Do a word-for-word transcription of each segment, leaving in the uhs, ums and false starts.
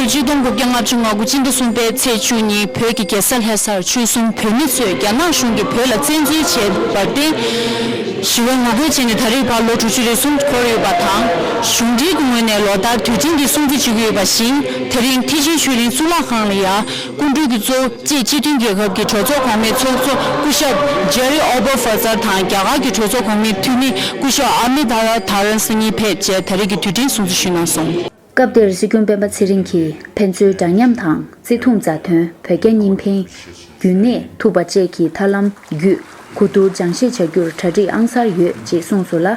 ཆིག་སྟོང་དགུ་བརྒྱ་ལྔ་བཅུ་ང་དགུ་སྤྱི་ཟླ་གསུམ་པའི་ཚེས་བཅུ་གཉིས་བོད་ཀྱི་རྒྱལ་ས་ལྷ་སར་ཆོལ་གསུམ་བོད་མི་ཚོས་རྒྱ་ནག་གཞུང་གིས་བོད་ལ་བཙན་འཛུལ་བྱས་པར་བརྟེན། ཞི་བའི་ངོ་རྒོལ་བྱས་ནས་ད་རེས་བར་ལོ་དྲུག་ཅུ་རེ་གསུམ་འཁོར་ཡོད་པ་དང་། གཞུང་འབྲེལ་གྱི་ངོས་ནས་ལོ་ལྟར་དུས་དྲན་གྱི་སྲུང་བརྩི་བྱེད་ཀྱི་ཡོད་པ་བཞིན། དེ་རིང་ཐེག་ཆེན་ཆོས་གླིང་གཙུག་ལག་ཁང་ལ་ཡང་སྐུ་མགྲོན་གྱི་གཙོ་བོ་བཅས་སྤྱི་མཐུན་རྒྱལ་ཁབ་ཀྱི་གྲོས་ཚོགས་གོང་མའི་ཚོགས་གཙོ་སྐུ་ཞབས་ཇེ་རི་ཨོ་བོ་ཧྥ་ཛར་དང་རྒྱ་གར་གྱི་གྲོས་ཚོགས་གོང་མའི་འཐུས་མི་སྐུ་ཞབས་ཨ་མི་དྷ་ར་དྷ་རན་སིང་གཉིས་ཕེབས་བཅས་ད་རེས་ཀྱི་དུས་དྲན་སྲུང་བརྩི་ཞུས་གནང་སོང་། སྐབས་དེར་སྲིད་སྐྱོང་སྤེན་པ་ཚེ་རིང་གིས་ཕན་ཚུན་འདྲ་མཉམ་དང་བརྩི་མཐོང་མཛའ་མཐུན། བོད་རྒྱ་གཉིས་ཕན། རྒྱུན་གནས་ཐུབ་པ་བཅས་ཀྱི་ཐབས་ལམ་བརྒྱུད་གོ་བསྡུར་སྦྱང་བཤད་བྱ་རྒྱུར་གྲ་སྒྲིག་ཨང་གསར་ཡོད་ཅེས་གསུངས་སོང་ལ།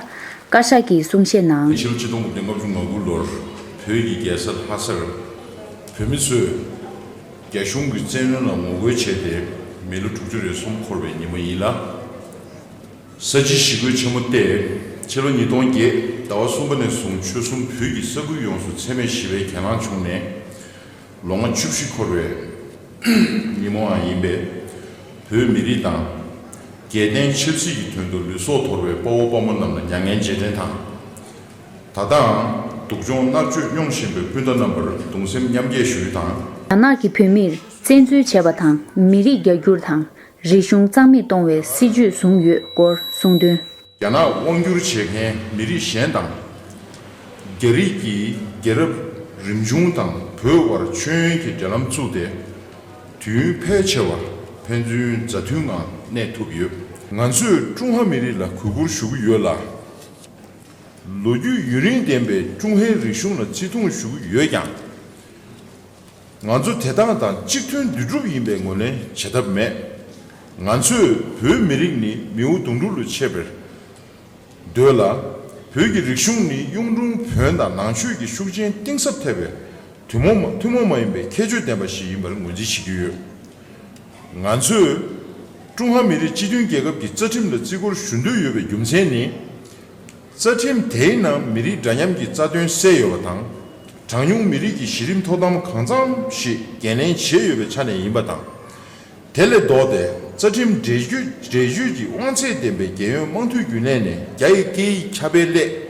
བཀའ་ཤག་གི་གསུང་བཤད་ནང་། ཕྱི་ལོ་ཆིག་སྟོང་དགུ་བརྒྱ་ལྔ་བཅུ་ང་དགུ་ལོར་བོད་ཀྱི་རྒྱལ་ས་ལྷ་སར་བོད་མི་ཚོས་རྒྱ་གཞུང་གི་བཙན་གནོན་ལ་ངོ་རྒོལ་བྱས་ཏེ་མི་ལོ་དྲུག་ཅུ་རེ་གསུམ་འཁོར་བའི་ཉིན་མོ་ཡིན་ལ། ས་བྱི་ཞི་རྒོལ་ཆེན་མོ་སྟེ། ཕྱི་ལོ་ཉིས་སྟོང་བརྒྱད་ཟླ་བ་གསུམ་པ་ནས་བཟུང་ཆོལ་གསུམ་བོད་ཀྱི་ས་ཁུལ་ཡོངས་སུ་འཚེ་མེད་ཞི་བའི་གྱེན་ལངས་བྱུང་ནས་ལོ་ལྔ་བཅུ་བཞི་འཁོར་བའི་ཉིན་མོའང་ཡིན་པས། བོད་མི་རིགས་དང་རྒྱལ་བསྟན་ཆབ་སྲིད་ཀྱི་དོན་དུ་ལུས་སྲོག་དོར་བའི་དཔའ་བོ་དཔའ་མོ་རྣམས་ལ་མྱ་ངན་རྗེས་དྲན་དང་། ད་ལྟའང་སྡུག་སྦྱོང་མནར་གཅོད་མྱོང་བཞིན་པའི་སྤུན་ཟླ་རྣམ་པར་གདུང་སེམས་མཉམ་སྐྱེད་ཞུ་ཡུལ་དང་། རྒྱ་ནག་གིས་བོད་མིར་བཙན་འཛུལ་བྱས་པ་དང་མི་རིགས་རྒྱ་སྒྱུར་དང་། རིག་གཞུང་རྩ་མེད་གཏོང་བའི་སྲིད་ཇུས་བཟུང་ཡོད་སྐོར་གསུངས་དོན། རྒྱ་ནག་དབང་སྒྱུར་བྱེད་མཁན་མི་རིགས་གཞན་དང་། རྒྱ་རིགས་ཀྱི་རྒྱལ་རབས་རིམ་བྱུང་དང་བོད་དབར་མཆོད་ཡོན་གྱི་འབྲེལ་ལམ་བཙུགས་ཏེ། དུས་ཡུན་ཕལ་ཆེ་བ་ཕན་ཚུན་མཛའ་མཐུན་ངང་གནས་ཐུབ་ཡོད། ང་ཚོས་ཀྲུང་ཧྭ་མི་རིགས་ལ་གུས་བཀུར་ཞུ་གི་ཡོད་ལ། ལོ་རྒྱུས་ཡུན་རིང་ལྡན་པའི་ཀྲུང་ཧྭའི་རིག་གཞུང་ལ་བརྩི་མཐོང་ཞུ་གི་ཡོད་ཀྱང་། ང་ཚོ་དེ་དག་དང་གཅིག་མཐུན་འདུས་གྲུབ་ཡིན་པའི་ངོས་ལེན་བྱེད་ཐབས་མེད། ང་ཚོས་བོད་མི་རིགས་ནི་མིའུ་གདུང་དྲུག་ལ་ཕྱེ་བར་འདོད་ལ། བོད་ཀྱི་རིག་གཞུང་ནི་གཡུང་དྲུང་བོན་དང་ནང་ཆོས་ཀྱི་ཤུགས་རྐྱེན་གཏིང་ཟབ་ཐེབས་པའི་ཐུན་མོང་མ་ཐུན་མོང་མ་ཡིན་པའི་ཁྱད་ཆོས་ལྡན་པ་ཞིག་ཡིན་པར་ངོས་འཛིན་བྱེད་ཀྱི་ཡོད། ང་ཚོས་ཀྲུང་ཧྭ་མི་རིགས་སྤྱི་མཐུན་རྒྱལ་ཁབ་ཀྱི་རྩ་ཁྲིམས་ལ་བརྩི་བཀུར་ཞུ་འདོད་ཡོད་པའི་རྒྱུ་མཚན་ནི། རྩ་ཁྲིམས་དེའི་ནང་མི་རིགས་འདྲ་མཉམ་གྱི་རྩ་དོན་གསལ་ཡོད་པ་དང་། གྲངས་ཉུང་མི་རིགས་ཀྱི་གཞི་རིམ་ཐོབ་ཐང་གང་འཚམ་ཞིག་འགན་ལེན་བྱས་ཡོད་པའི་ཆ་ནས་ཡིན་པ་དང་། དེ་ལས་ལྡོག་སྟེ་རྩ་ཁྲིམས་འགྲེལ་བརྗོད་འགྲེལ་བརྗོད་ཀྱི་དབང་ཚད་ལྡན་པའི་རྒྱལ་ཡོངས་དམངས་འཐུས་རྒྱུན་ལས་ནས་རྒྱ་ཡི་སྐད་ཡིག་ཁྱབ་སྤེལ་སླད།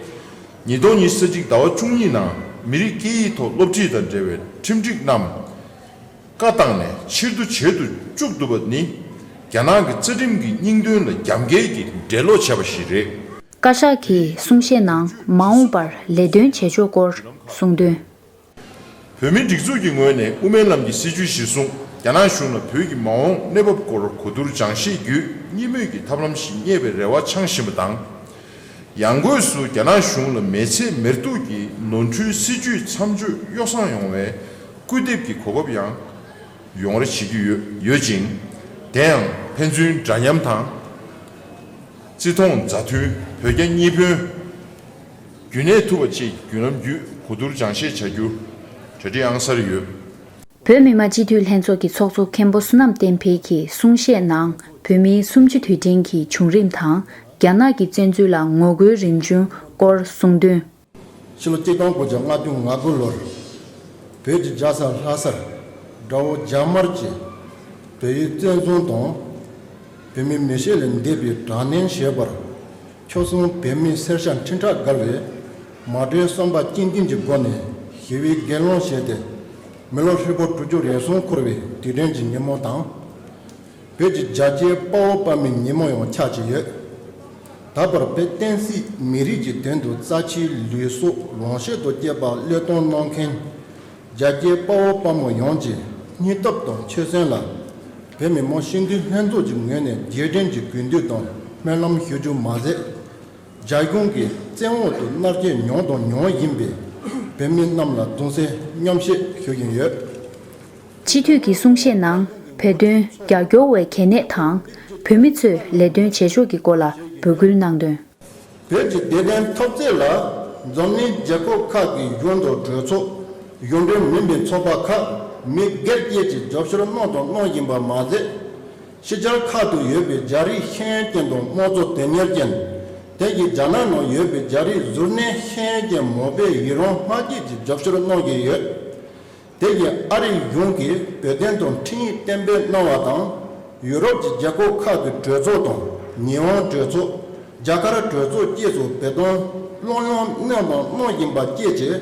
ཉིས་སྟོང་ཉི་ཤུ་རྩ་གཅིག་ཟླ་བ་བཅུ་གཉིས་ནང་མི་རིགས་སྐད་ཡིག་ཐོག་སློབ་ཁྲིད་དང་འབྲེལ་བའི་ཁྲིམས་སྒྲིག་རྣམས། བཀའ་བཏང་ནས་ཕྱིར་བསྡུ་བྱེད་དུ་བཅུག་ཐུབ་པ་ནི། རྒྱ་ནག་གི་རྩ་ཁྲིམས་ཀྱི་སྙིང་དོན་ལ་རྒྱབ་འགལ་གྱི་འགྲེལ་བསློག་བྱས་པ་ཞིག་རེད། བཀའ་ཤག་གི་གསུང་བཤད་ནང་མ་འོངས་པར་ལས་དོན་བྱེད་ཕྱོགས་སྐོར་གསུངས་དོན། བོད་མིའི་སྒྲིག་འཛུགས་ཀྱི་ངོས་ནས་དབུ་མའི་ལམ་གྱི་སྲིད་བྱུས་གཞིར་བཟུང་རྒྱ་ནག་གཞུང་ལ་བོད་ཀྱི་མ་འོངས་གནས་བབ་སྐོར་གོ་བསྡུར་སྦྱང་བཤད་བརྒྱུད་གཉིས་མོས་ཀྱི་ཐབས་ལམ་ཞིག་རྙེད་པའི་རེ་བ་འཆང་བཞིན་པ་དང་། ཡང་སྒོས་སུ་རྒྱ་ནག་གཞུང་ལ་མེ་ཚེ་མེར་གཏུགས་ཀྱི་ནོར་འཁྲུལ་སྲིད་བྱུས་མཚམས་གཅོད་གཡོ་བསྲང་ཡོང་བའི་སྐུལ་འདེབས་ཀྱི་གོ་སྐབས་ཡང་ཡོང་རེ་བྱེད་ཀྱི་ཡོད་ཡོད་ཅིང་། དེ་ཡང་ཕན་ཚུན་འདྲ་མཉམ་དང་། བརྩི་མཐོང་མཛའ་མཐུན། བོད་རྒྱ་གཉིས་ཕན། རྒྱུན་གནས་ཐུབ་པ་བཅས་ཀྱི་བརྒྱུད་ལམ་བརྒྱུད་གོ་བསྡུར་སྦྱང་བཤད་བྱ་རྒྱུ་གྲ་སྒྲིག་ཨང་གསར་ཡོད། བོད་མི་མང་སྤྱི་འཐུས་ལྷན་ཚོགས་ཀྱི་ཚོགས་གཙོ་མཁན་པོ་བསོད་ནམས་བསྟན་འཕེལ་གྱི་གསུང་བཤད་ནང་བོད་མིའི་གསུམ་བཅུ་དུས་དྲན་གྱི་བྱུང་རིམ་དང་རྒྱ་ནག་གི་བཙན་འཛུལ་ལ་ངོ་རྒོལ་རིམ་བྱུང་སྐོར་གསུངས་དོན། ཕྱི་ལོ་གཅིག་སྟོང་དགུ་བརྒྱ་ལྔ་བཅུ་ང་དགུ་ལོར་བོད་ཀྱི་རྒྱལ་ས་ལྷ་སར་དགྲ་བོ་རྒྱ་དམར་གྱིས་བལ་ཡུལ་བཙན་བཟུང་དང་། བོད་མི་མི་ཤེས་ལས་འདས་པའི་དྲག་གནོན་བྱས་པར། ཁྱོད་གསུམ་བོད་མིའི་སེར་ཤ་འཕྲིན་ཕྲག་བརྒལ་བའི་མ་གྲོས་བསམ་པ་གཅིག་མཐུན་གྱི་སྒོ་ནས་ཞི་བའི་གྱེན་ལངས་བྱས་ཏེ། མི་ལོ་ཧྲིལ་པོ་དྲུག་ཅུ་རེ་གསུམ་འཁོར་བའི་དུས་དྲན་གྱི་ཉིན་མོ་དང་། བོད་ཀྱི་རྒྱལ་གཅེས་དཔའ་བོ་དཔའ་མོའི་ཉིན་མོ་ཡང་ཆགས་ཀྱི་ཡོད། ད་བར་བོད་བསྟན་སྲིད་མི་རིགས་ཀྱི་དོན་དུ་རྩ་ཆེའི་ལུས་སྲོག་ལོངས་སྤྱོད་དུ་བསྐྱེད་པ་བློས་གཏོང་གནང་མཁན། རྒྱལ་གཅེས་དཔའ་བོ་དཔའ་མོ་ཡོངས་ཀྱི་སྙིང་སྟོབས་དང་ཆོད་སེམས་ལ། བོད་མི་མང་སྤྱི་འཐུས་ལྷན་ཚོགས་ཀྱི་ངོས་ནས་རྗེས་དྲན་གྱི་གུས་འདུད་དང་སྨོན་ལམ་ཞུ་རྒྱུ་མ་ཟད། རྒྱ་གཞུང་གིས་བཙན་འོག་ཏུ་མནར་གཅོད་མྱོང་དང་མྱོང་བཞིན་པའི་བོད་མི་རྣམས་ལ་གདུང་སེམས་མཉམ་བསྐྱེད་ཞུ་བཞིན་ཡོད། སྤྱི་འཐུས་ཀྱི་གསུང་བཤད་ནང་བོད་དོན་རྒྱབ་སྐྱོར་བའི་གལ་གནད་དང་། བོད་མི་ཚོས་ལས་དོན་བྱེད་ཕྱོགས་ཀྱི་སྐོར་ལ་འབོད་སྐུལ་གནང་དོན། བོད་ཀྱི་བདེ་དོན་འཐབ་རྩོད་ལ་འཛམ་གླིང་རྒྱལ་ཁབ་ཁག་གི་གཞུང་དང་གྲོས་ཚོགས། གཞུང་འབྲེལ་མིན་པའི་ཚོགས་པ་ཁག་མི་སྒེར་བཅས་ཀྱིས་རྒྱབ་སྐྱོར་གནང་དང་གནང་བཞིན་པ་མ་ཟད། ཕྱི་རྒྱལ་ཁག་ཏུ་ཡོད་པའི་རྒྱ་རིགས་ཤེས་ཡོན་ཅན་དང་དམངས་གཙོ་དོན་གཉེར་ཅན། དེ་བཞིན་རྒྱ་ནག་ནང་ཡོད་པའི་རྒྱ་རིགས་གཟུར་གནས་ཤེས་ཡོན་ཅན་མང་པོས་ཡི་རང་མ་བརྗེད་ཀྱིས་རྒྱབ་སྐྱོར་གནང་བཞིན་ཡོད། དེ་བཞིན་ཨ་རིའི་གཞུང་གིས་བོད་དོན་དུ་འཕྲིན་ཡིག་གཏན་འབེབས་གནང་བ་དང་། ཡུ་རོབ་ཀྱི་རྒྱལ་ཁབ་ཁག་གི་གྲོས་ཚོགས་དང་ཉི་ཧོང་གྲོས་ཚོགས། རྒྱ་གར་གྲོས་ཚོགས་བཅས་སུ་བོད་དོན་སློབ་སྦྱོང་གནང་དང་གནང་བཞིན་པ་བཅས་ཀྱིས་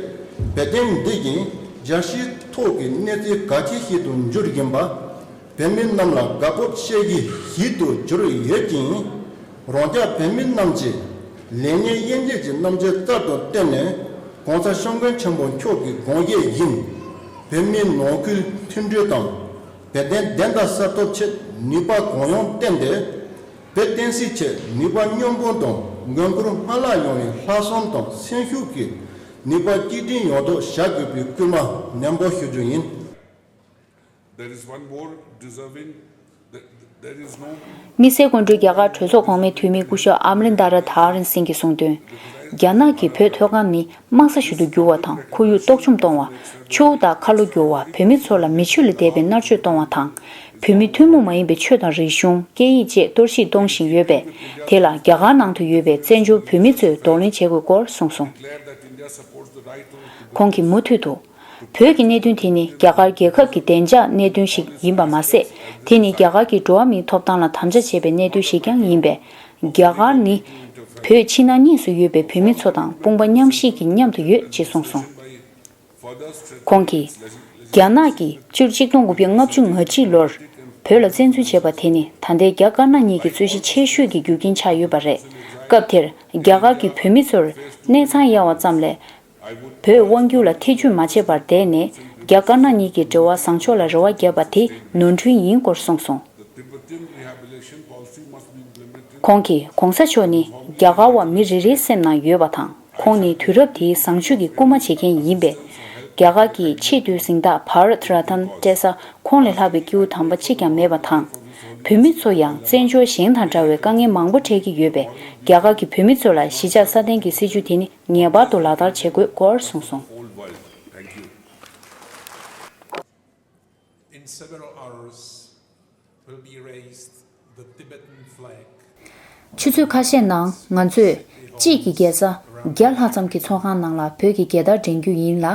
བོད་དོན་འདི་བཞིན་ རྒྱལ་སྤྱིའི་ཐོག་གི་གནས་ཚུལ་གལ་ཆེ་ཞིག་ཏུ་གྱུར་བཞིན་པ། བོད་མི་རྣམས་ལ་དགའ་སྤོབས་བཤད་ཀྱི་ཞིག་ཏུ་གྱུར་ཡོད་ཅིང་། རང་རྒྱལ་བོད་མི་རྣམས་ཀྱིས་ལེགས་ཉེས་དབྱེ་འབྱེད་ཀྱི་རྣམ་དཔྱོད་གསར་དུ་བཏོན་ནས། ༸གོང་ས་༸སྐྱབས་མགོན་ཆེན་པོ་མཆོག་གི་དགོངས་བཞེད་བཞིན། བོད་མིའི་ནང་ཁུལ་མཐུན་སྒྲིལ་དང་། བོད་དོན་བདེན་མཐའ་གསལ་ཐབས་ཆེད་ནུས་པ་གང་ཡོང་བཏོན་ཏེ། བོད་བསྟན་སྲིད་ཆེད་ནུས་པ་མཉམ་སྤུངས་དང་། མགོན་པོར་སྨོན་ལམ་ཡོང་བའི་ལྷག་བསམ་དང་སེམས་ཤུགས་ཀྱིས་ནུས་པ་གཅིག་སྒྲིལ་ཡོང་ཐབས་བྱ་དགོས་པའི་སྐུལ་མ་ནན་པོ་ཞུ་རྒྱུ་ཡིན། There is one more deserving, there is no དམིགས་བསལ་སྐུ་མགྲོན་རྒྱ་གར་གྲོས་ཚོགས་གོང་མའི་འཐུས་མི་སྐུ་ཞབས་ཨམ་རིན་དྷ་ར་དྷ་རན་སིང་གིས་གསུངས་དོན། རྒྱ་ནག་གིས་བོད་མཐོ་སྒང་ནི་དམག་ས་ཞིག་ཏུ་བསྒྱུར་བ་དང་། ཁོར་ཡུག་གཏོར་བཅོམ་གཏོང་བ། ཆུ་བོ་དང་ཁ་ལོ་བསྒྱུར་བ། བོད་མི་ཚོ་ལ་མི་ཆོས་ལས་འདས་པའི་མནར་གཅོད་གཏོང་བ་དང་། བོད་མི་ཐུན་མོང་མ་ཡིན་པའི་ཆོས་དང་རིག་གཞུང་། སྐད་ཡིག་བཅས་གཏོར་བཤིག་གཏོང་བཞིན་ཡོད་པས། དེ་ལ་རྒྱ་གར་ནང་དུ་ཡོད་པའི་བཙན་བྱོལ་བོད་མི་ཚོས་གདོང་ལེན་བྱེད་དགོས་སྐོར་གསུངས་སོང་། ཁོང་གིས་མུ་མཐུད་དུ། བོད་ཀྱི་གནད་དོན་དེ་ནི་རྒྱ་གར་རྒྱལ་ཁབ་ཀྱི་བདེ་འཇགས་གནད་དོན་ཞིག་ཡིན་པ་མ་ཟད། དེ་ནི་རྒྱ་གར་གྱི་འགྲོ་བ་མིའི་ཐོབ་ཐང་ལ་དམ་བཅའ་བྱས་པའི་གནད་དོན་ཞིག་ཀྱང་ཡིན་པས། རྒྱ་གར་ནི་བོད་ཕྱི་ནང་གཉིས་སུ་ཡོད་པའི་བོད་མི་ཚོ་དང་དཔུང་པ་མཉམ་གཤིབ་ཀྱིས་མཉམ་དུ་ཡོད་ཅེས་གསུངས་སོང་། ཁོང་གིས། རྒྱ་ནག་གིས་སྤྱི་ལོ་ཆིག་སྟོང་དགུ་བརྒྱ་ལྔ་བཅུ་ང་གཅིག་ལོར་བོད་ལ་བཙན་འཛུལ་བྱས་པ་དེ་ནི་ད་ལྟའི་རྒྱ་དཀར་ནག་གཉིས་ཀྱི་རྩོད་གཞི་ཆེ་ཤོས་ཀྱི་རྒྱུ་རྐྱེན་ཆགས་ཡོད་པ་རེད། སྐབས་དེར་རྒྱ་གར་གྱིས་བོད་མི་ཚོར་གནས་ཚང་གཡར་བ་ཙམ་ལས། བོད་དབང་སྒྱུར་ལ་ཐེ་ཇུས་མ་བྱས་པར་བསྡད་ནས། རྒྱ་དཀར་ནག་གཉིས་ཀྱི་འབྲེལ་བ་བཟང་ཕྱོགས་ལ་རེ་བ་བརྒྱབ་པ་དེ་ནོར་འཁྲུལ་ཡིན་སྐོར་གསུངས་སོང་། ཁོང་གིས་གོང་ས་མཆོག་ནི་རྒྱ་གར་བ་མི་རེ་རེའི་སེམས་ནང་ཡོད་པ་དང་། ཁོང་ནི་དུས་རབས་དེའི་བཟང་སྤྱོད་ཀྱི་སྐུལ་མ་བྱེད་མཁན་ཡིན་པས། རྒྱ་གར་གྱི་ཆེས་མཐོའི་གཟེངས་རྟགས་བྷ་རཏ་རཏ་ན་སྤྲད་ས་ཁོང་ལས་ལྷག་པའི་སྐྱེས་བུ་དམ་པ་གཅིག་ཀྱང་མེད་པ་དང་། བོད་མི་ཚོ་ཡང་བཙན་བྱོལ་གཞན་དང་འདྲ་བའི་དཀའ་ངལ་མང་པོ་འཕྲད་ཀྱི་ཡོད་པས། རྒྱ་གར་གྱིས་བོད་མི་ཚོ་ལ་གཞིས་ཆགས་སྲ་བརྟན་གྱི་སྲིད་བྱུས་དེ་ནི་ངེས་པར་དུ་ལག་བསྟར་བྱེད་དགོས་སྐོར་གསུངས་སོང་། In several hours, will be raised the Tibetan flag. ཆུ་ཚོད་ཁ་ཤས་ནང་ང་ཚོས་གཅིག་གི་རྒྱལ་ས་བརྒྱ་ལྷག་ཙམ་གྱི་ཚོགས་ཁང་ནང་ལ་བོད་ཀྱི་རྒྱལ་དར་སྒྲེང་རྒྱུ་ཡིན་ལ།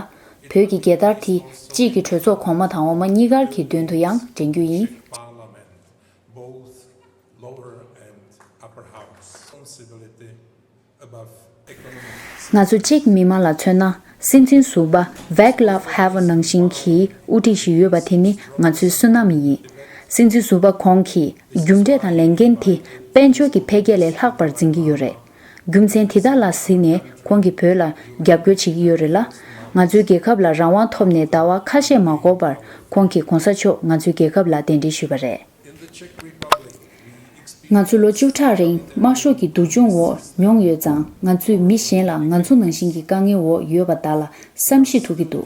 བོད་ཀྱི་རྒྱལ་དར་དེ་གཅིག་གི་གྲོས་ཚོགས་གོང་མ་དང་འོག་མ་གཉིས་ཀར་གྱི་མདུན་དུ་ཡང་སྒྲེང་རྒྱུ་ཡིན། Parliament, both lower and upper house. Responsibility above economics. ང་ཚོ་ཅེཀ་མི་མང་ལ་མཚོན་ན། སྲིད་འཛིན་ཟུར་པ་ཝེ་ཀ་ལབ་ཧེ་ཝེལ་ནང་བཞིན་གྱི་དབུ་ཁྲིད་ཞིག་ཡོད་པ་དེ་ནི་ང་ཚོའི་བསོད་ནམས་ཡིན། སྲིད་འཛིན་ཟུར་པ་ཁོང་གིས་རྒྱུ་འབྲས་དང་ལས་འགན་དེ་དཔལ་འབྱོར་གྱི་འཕེལ་རྒྱས་ལས་ལྷག་པར་འཛིན་གྱི་ཡོད་རེད། རྒྱུ་མཚན་དེ་དག་ལ་གཟིགས་ནས་ཁོང་གིས་བོད་ལ་རྒྱབ་སྐྱོར་བྱེད་ཀྱི་ཡོད་རེད་ལ། ང་ཚོའི་རྒྱལ་ཁབ་ལ་རང་དབང་ཐོབ་ནས་ཟླ་བ་ཁ་ཤས་མ་འགོར་བར་ཁོང་གིས་གོང་ས་མཆོག་ང་ཚོའི་རྒྱལ་ཁབ་ལ་གདན་འདྲེན་ཞུས་པ་རེད། ང་ཚོ་ལོ་བཅུ་ཕྲག་རིང་དམར་ཤོག་གི་སྡུག་སྦྱོང་འོག་མྱོང་ཡོད་ཙང་། ང་ཚོས་མི་གཞན་ལ་ང་ཚོ་ནང་བཞིན་གྱི་དཀའ་ངལ་འོག་ཡོད་པ་དག་ལ་བསམ་ཤེས་ཐུབ་ཀྱི་འདུག་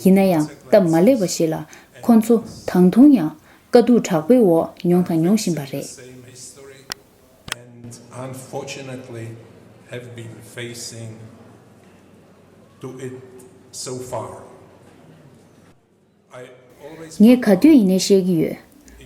ཡིན་ན་ཡང་སྟབས་མ་ལེགས་པ་ཞིག་ལ་ཁོ་ཚོ་ད་དུང་ཡང་དཀའ་སྡུག་དྲག་པོའི་འོག་མྱོང་དང་མྱོང་བཞིན་པ་རེད། And unfortunately have been facing to it so far. ངས་ག་དུས་ཡིན་ནའི་བཤད་ཀྱི་ཡོད།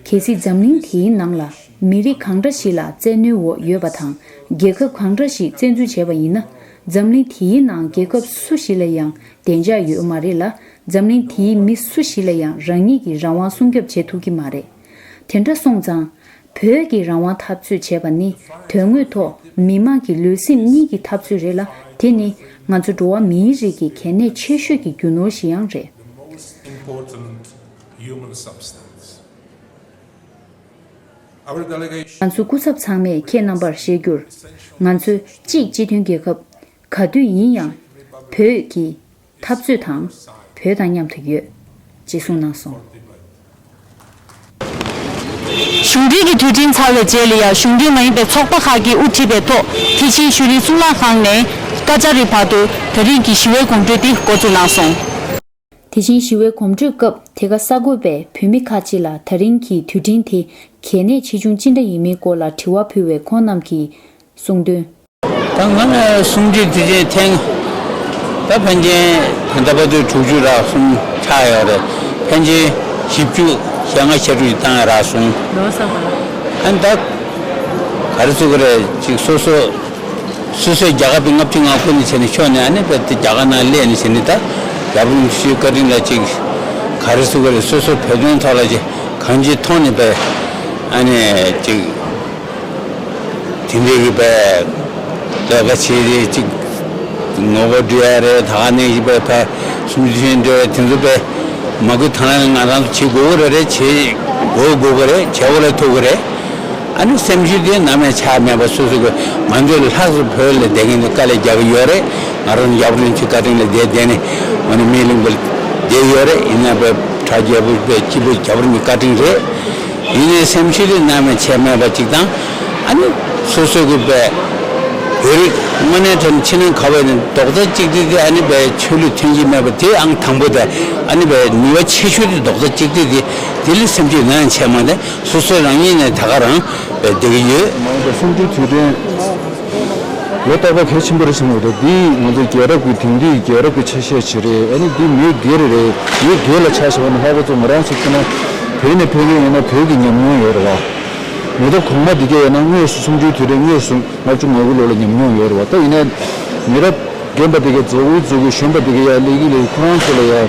གལ་སྲིད་འཛམ་གླིང་དེའི་ནང་ལ་མི་རིགས་གང་འདྲ་ཞིག་ལ་བཙན་གནོན་འོག་ཡོད་པ་དང་། རྒྱལ་ཁབ་གང་འདྲ་ཞིག་བཙན་འཛུལ་བྱས་པ་ཡིན་ན། འཛམ་གླིང་དེའི་ནང་རྒྱལ་ཁབ་སུ་ཞིག་ལ་ཡང་བདེ་འཇགས་ཡོད་མ་རེད་ལ། འཛམ་གླིང་དེའི་མི་སུ་ཞིག་ལ་ཡང་རང་ཉིད་ཀྱི་རང་དབང་སྲུང་སྐྱོབ་བྱེད་ཐུབ་ཀྱི་མ་རེད། དེ་འདྲ་སོང་ཙང་། བོད་ཀྱི་རང་དབང་འཐབ་རྩོད་བྱས་པ་ནི་དོན་དངོས་ཐོག་མི་དམངས་ཀྱི་ལུས་སེམས་གཉིས་ཀྱི་འཐབ་རྩོད་རེད་ལ། དེ་ནི་ང་ཚོ་འགྲོ་བ་མིའི་རིགས་ཀྱི་གལ་གནད་ཆེ་ཤོས་ཀྱི་རྒྱུ་ནོར་ཞིག་ཡང་རེད། Most important human substance. Our delegation ང་ཚོ་སྐུ་ཚབ་ཚང་མས་ཁྱེད་རྣམ་པར་བཤད་རྒྱུར། ང་ཚོས་གཅིག་སྤྱི་མཐུན་རྒྱལ་ཁབ་ག་དུས་ཡིན་ཡང་བོད་ཀྱི་འཐབ་རྩོད་དང་བོད་དང་མཉམ་དུ་ཡོད། ཅེས་གསུངས་གནང་སོང་། གཞུང་འབྲེལ་གྱི་དུས་དྲན་ཚར་བའི་རྗེས་ལ་ཡང་། གཞུང་འབྲེལ་མ་ཡིན་པའི་ཚོགས་པ་ཁག་གིས་དབུ་ཁྲིད་པའི་ཐོག་ཐེག་ཆེན་ཞུས་ལེན་གཙུག་ལག་ཁང་ནས་ཀ་ཅཱ་རི་བར་དུ་ད་རིང་གི་ཞི་བའི་གོམ་བགྲོད་དེ་འགོ་འཛུགས་གནང་སོང་། དེ་བཞིན་ཞི་བའི་གོམ་བགྲོད་སྐབས་དེ་ག་གསར་འགོད་པས་བོད་མི་ཁག་ཅིག་ལ་ད་རིང་གི་དུས་དྲན་དེ་གལ་གནད་ཆེ་ཆུང་ཅི་འདྲ་ཡིན་མིན་སྐོར་ལ་དྲི་བ་ཕུལ་བས། ཁོང་རྣམས་ཀྱིས་གསུངས་དོན། ད་ང་ལ་གསུང་འཕྲིན་དེ་ཅན་ཐེངས་ད་ཕན་ཆད་ད་ལྟ་བར་དུ་དྲུག་ཅུ་རག་གསུམ་ཆགས་ཡོད་རེད། ཕན་ཆད་བཞི་བཅུ་ཞེ་ལྔ་ཞེ་དྲུག་ཅིག་བཏང་ཡ་རག་སོང་། ཨ་ནི་ད་ག་རེ་ཟེར་དགོས་རེད། ཅིག་སོ་སོ་སོ་སོའི་རྒྱལ་ཁབ་པའི་ལྔ་བཅུ་ང་དགུ་ནས་བྱས་ནས་ཤོར་ནས། ཨ་ནི་བས་དེ་རྒྱ་གར་ནང་སླེབས་ནས་བྱས་ནས། ད་རྒྱལ་བ་རིན་པོ་ཆེའི་བཀའ་དྲིན་ལ་ཅིག་ག་རེ་ཟེར་དགོས་རེད། སོ་སོ་བོད་དོན་ཐོག་ལ་ཅིག་གང་ཅིའི་ཐོག་ནས་བས་ཨ་ནི་ཅིག་དེ་འདྲའི་གི་བས་ལས་ཀ་བྱས་རེད། ཅིག་ ངོ་རྒོལ་འགྲོ་ཡ་རེད། ད་ག་ནང་བཞིན་པའི་ཕ་སུམ་ཅུ་དོན་གཉིས་འགྲོ་ཡ་དེ་ཚོ་པའི་མ་དགོས་དང་བླངས་ང་རང་ཚོ་བྱེད་དགོས་ཀྱི་རེད། རེད་བྱེད་དགོས་དགོས་ཀྱི་རེད། བྱེད་དགོས་ལ་ཐུག་གི་རེད། ཨ་ནི་སེམས་ཤུགས་དེ་ནམ་ཡང་ཆག་མེད་པ་སོ་སོ་གི་ང་ཚོའི་ལྷག་བསམ་བོད་ལ་བསྡད་མཁན་དེ་དཀའ་ལས་རྒྱག་གི་ཡོད་རེད། ང་རང་ཡབ་རིན་ཆེན་བཀའ་དྲིན་ལ་བསྡད་བསྡད་ནས་ཨ་ནི་སྨན་གླིང་པ་བསྡད་ཡོད་རེད། ཡིན་ན་པའི་གྲྭ་རྒྱལ་པོ་པའི་སྐྱིད་པོ་རྒྱབ་རིམ་གྱི་བཀའ་དྲིན་རེད། ཡིན་ནའི་སེམས་ཤུགས་དེ་ནམ་ཡང་ཆད་མེད་པ་ཅིག་དང་། ཨ་ནི་སོ་སོ་གི་པའི་བོད་རིགས་དངོས་གནས་དྲང་ཕྱི་ནང་ག་བས་ནས་རྡོག་རྩ་གཅིག་སྒྲིལ་དེ་ཨ་ནི་པའི་ཆོས་ལུགས་མཐུན་སྒྲིལ་མེད་པ་དེ་ཨང་དང་པོ་དེ། ཨ་ནི་པའི་ནུས་པ་ཆེ་ཤོས་དེ་རྡོག་རྩ་གཅིག་སྒྲིལ་དེ། དེ་ལས་སེམས་ཤུགས་ནམ་ཡང་ཆད་མ་དེ་སོ་སོ་རང་ཉིད་ནས་ད་ག་རང་པའི་བསྡད་ཀྱི་ཡོད། མ་འོངས་པའི་གསུམ་བཅུའི་དུས་དྲན། ལོ་རྟག་པར་གལ་ཆེན་པོ་རེད་བསམ་གྱི་འདུག་འདི་ང་ཚོ་རྒྱལ་རབས་ཀྱི་དེང་དུས་རྒྱལ་རབས་ཀྱི་ཆ་ཤས་ཤིག་རེད། ཨ་ནི་འདི་མི་སྒེར་རེད། མི་སྒེར་ལ་ཆ་བཞག་པ་ན་ལྷག་པར་དུ་ང་རང་ཚོ་ཁྱེད་རང་བོད་ནས་ཕེབས་མཁན་ཡིན་ན་བོད་ཀྱི་ཉམས་མྱོང་ཡོད་རེད་བ། མི་ཐོག་གོང་མ་འདི་གས་ཡིན་ན་དངོས་སུ་གསུམ་བཅུའི་དུས་དྲན་དངོས་སུ་ལྔ་བཅུ་ང་དགུ་ལོ་ལ་ཉམས་མྱོང་ཡོད་རེད་བ། ད་ཡིན་ནའི་མི་རབས་རྒན་པ་དེ་གས་རྫོགས་འུ་རྫོགས་གི་གཞོན་པ་དེ་གས་ཡར་སླེབས་ཀྱི་ལས་ཁོ་རང་ཚོ་ལ་ཡ་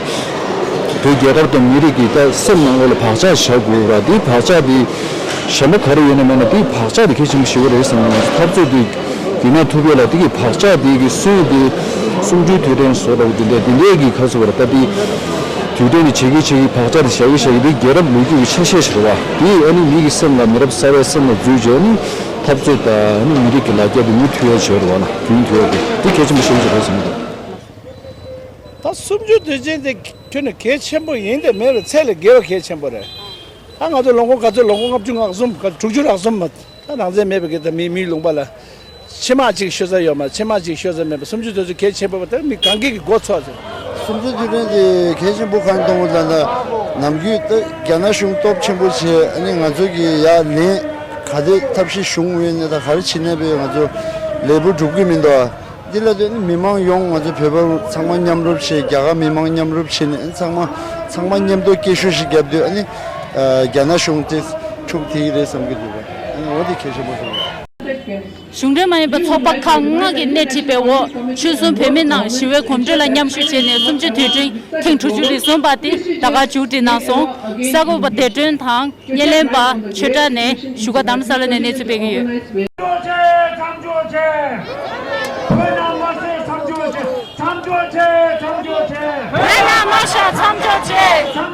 བོད་རྒྱལ་ཁབ་དང་མི་རིགས་ཀྱི་ད་སེམས་ནང་ལོགས་ལ་བག་ཆགས་བཞག་དགོས་ར། དེའི་བག་ཆགས་དེ་གཞན་པ་ག་རེ་ཡོད་ན་མེད་ན་དེའི་བག་ཆགས་དེ་གལ་ཆེན་པོ་ཞེ་པོ་རེད་བསམ་གྱི་འདུག་འཐབ་རྩོད་དེ་ཡིན་ན་ཐུབ་ཡོད་ལ། དེ་གི་བག་ཆགས་དེ་གི་སྲོལ་དེ་གསུམ་བཅུའི་དུས་དྲན་བཟོ་འདྲ་བོ་དེ་འདྲ་དེ་འདྲའི་གི་ཁ་གསོ་བར་ད་དེ་དུས་དྲན་ནི་བྱེད་ཀྱི་བྱེད་ཀྱི་བག་ཆགས་དེ་བཞག་གི་བཞག་གི་དེ་རྒྱལ་རབས་ལོ་རྒྱུས་ཀྱི་ཆ་ཤས་ཤིག་རེད་བ། དེ་ཨ་ནི་མི་གི་སེམས་ལ་མི་རབས་གསར་བའི་སེམས་ལ་འཛུལ་བྱས་ནི་འཐབ་རྩོད་དང་ཨ་ནི་མི་རིགས་ཀྱི་ལ་རྒྱ་དེ་མུ་མཐུད་ཡ་བྱས་རེད་བ། ན་རྒྱུན་མཐུད་ཡ་དེ་དེ་གལ་ཆེན་པོ་ཞེ་པོ་ཅིག་རེད་བསམ་གྱི་འདུག་ད་གསུམ་བཅུའི་དུས་ཆེན་དེ་ཁྱོན་ནས་གལ་ཆེན་པོ་ཡིན་ཏེ་མེད་པའི་ཚད་ལས་བརྒལ་བ་གལ་ཆེན་པོ་རེད། ད་ང་ཚོ་ལོ་ངོ་ག་ཚོད་ལོ་ངོ་ལྔ་བཅུ་ང་གསུམ་ག་དྲུག་ཅུ་རེ་གསུམ་མ་ད་ནང་ཚན་མེད་པའི་གི་ད་མི་མིའི་ལུང་པ་ལ་ཕྱེ་མར་གཅིག་ཤོར་ས་ཡོད་མ། ཕྱེ་མར་གཅིག་ཤོར་ས་མེད་པ་གསུམ་བཅུའི་དུས་ཚོད་གལ་ཆེན་པོ་བ་ད་མི་གང་གི་གི་མགོ་ཚོས་ཟེར། གསུམ་བཅུའི་དུས་དྲན་དེ་གལ་ཆེན་པོ་གང་གཏོང་དགོས་ལབ་ན་ནམ་རྒྱུན་ད་རྒྱ་ནག་གཞུང་སྟོབས་ཆེན་པོ་བྱས་ཨ་ནི་ང་ཚོ་གི་ཡར་ལན་ག་དེ་ཐབས་ཤེས་གཞུང་ངོས་ནས་ད་ག་རེ་བྱེད་ནས་བས་ང་ཚོ་ལས་འགུལ་སྒྲུབ་གི་མི་འདུག་འདི་ལ་དོན་མི་མང་ཡོངས་ང་ཚོ་བོད་པ་ཚང་མ་མཉམ་རུབ་བྱས། རྒྱ་གར་མི་མང་མཉམ་རུབ་བྱས་ནས་ཚང་མ་ཚང་མ་མཉམ་དུ་སྐད་ཤུགས་ཤིག་བརྒྱབ་དུས་ཨ་ནི་རྒྱ་ནག་གཞུང་དེ་འཁྲུག་ཐིག་རེད་བསམ་གྱི་འདུག་ཨ་ནི་འོ་དེ་གལ་ཆེན་པོ་རེད། གཞུང་འབྲེལ་མ་ཡིན་པའི་ཚོགས་པ་ཁག་ལྔ་གིས་སྣེ་ཁྲིད་པའི་འོག་ཆོལ་གསུམ་བོད་མི་རྣམས་ཞི་བའི་གོམ་བགྲོད་ལ་མཉམ་ཞུགས་བྱས་ནས་གསུམ་བཅུའི་དུས་དྲན་ཐེངས་དྲུག་ཅུ་རེ་གསུམ་པ་དེ་ད་ག་མཇུག་སྒྲིལ་གནང་སོང་། གསར་འགོད་པ་བདེ་སྒྲོན་དང་། བརྙན་ལེན་པ་ཆོས་གྲགས་ནས་བཞུགས་སྒར་རྡ་རམ་ས་ལ་ནས་གནས་ཚུལ་སྤེལ་གྱི་ཡོད། མཚམས་འཇོག་བྱེད། མཚམས་འཇོག་བྱེད། བོད་ནང་མ་བསད་མཚམས་འཇོག་བྱེད། མཚམས་འཇོག་བྱེད། མཚམས་འཇོག་བྱེད། བོད་ནང་མ་བསད་མཚམས་འཇོག་བྱེད།